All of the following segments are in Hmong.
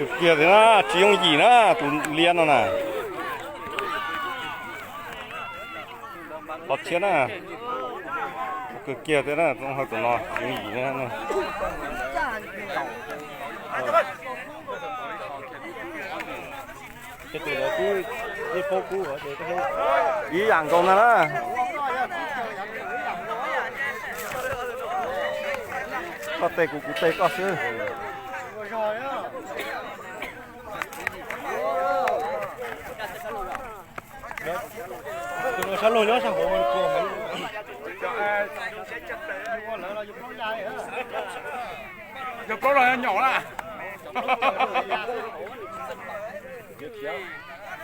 Kiag thiab na, tsis yooj yim na tus liab no na. Qhov tshiab na, kawg kiag thiab na, zoo hais tus no tsis yooj yim na. Ib yam nkaus ntag na. Koj tes kuv, kuv tes koj xwb.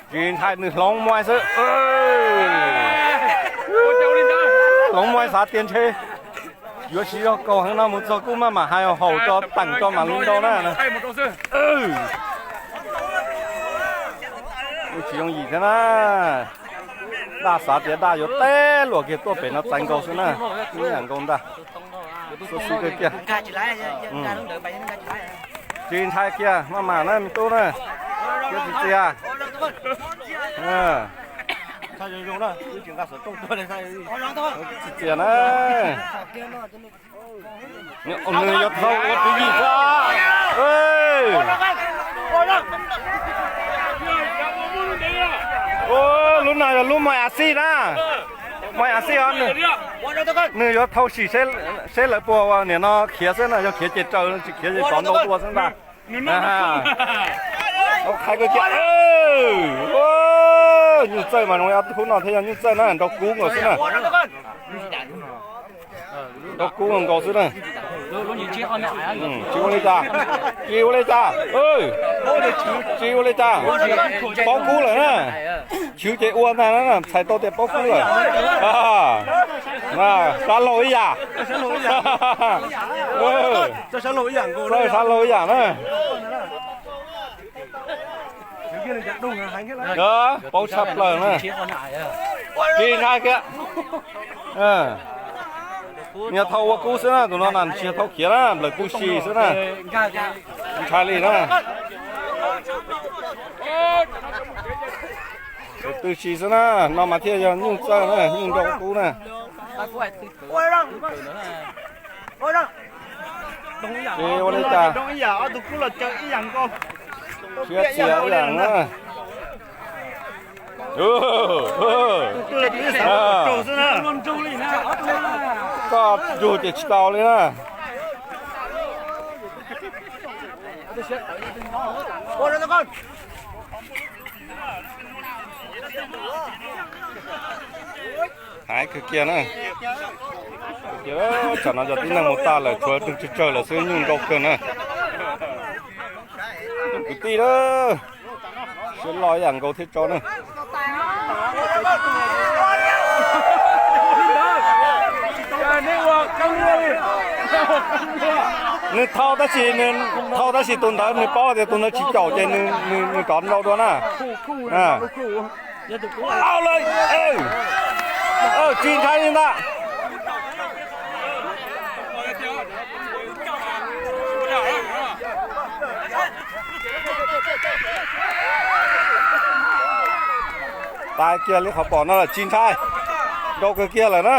Tsis ntshai, nws hloov muaj xwb. Hloov muaj xav tias ntshe yuav siv zog kaus heev no, mus txog kuj maj mam hais haum rau teem rau mam li ntau na. Kuj tsis yooj yim thiab na. Daj xav tias daj yuav teb luam kiag tuaj pem no txais nkaus xwb na. Ib yam nkaus ntag. Xub xub kawg kiag. Tsis ntshai kiag, maj mam na me tub na. Tsis txias. Tsis txias na. Nws yuav thau ua tswv yim xwb. Lub no yog lub Moos As Xij na. Moos As Xij os. Nws yuav thau sim seb lawv puas ua niam no khiav xwb na, yog khiav ces raws, tsis khiav ces tov ntau dua xwb ntag. Qhai kawg kiag. Nyuj txawj mas zoo, ob tug khub no thiaj yog nyuj txawj na, nrau kub nkaus xwb na. Nrau kub nkaus xwb na. Tsis ua li cas, tsis ua li cas, tsis ua li cas. Paub kub lawm na. Chwv ces ua ntag na, txhais tau tias paub kub lawm. Sab laug ib yam, sab laug ib yam na. Paub tshaj plaws na. Tsis ntshai kiag. Nws thau ua kub xwb na, tus no na tsis thau khiav na, nplawm tub si xwb na. Ntshai li na. Tub si xwb na, no mas thiaj yog nyuj txawj na, nyuj nrau kub na. Tsis ua li cas. Siab txias ib yam na. Koj nrug ces tsis tau li na. Hais kawg kiag na. Tsam no cov tib neeg mus tag lawm, tshuav tug tsawg tsawg lawm xwb, nyuj nrau kawg na. Kwv tij na, siab loj ib yam nkaus thiab tso na. Nws thau tab sis, nws thau tab sis tus ntawd nws paub tias tus ntawd tsis caum ces nws rov nrau dua na. Tsis ntshai li ntag. Tag kiag li qhov pom no lawm, tsis ntshai, nrau kawg kiag lawm na.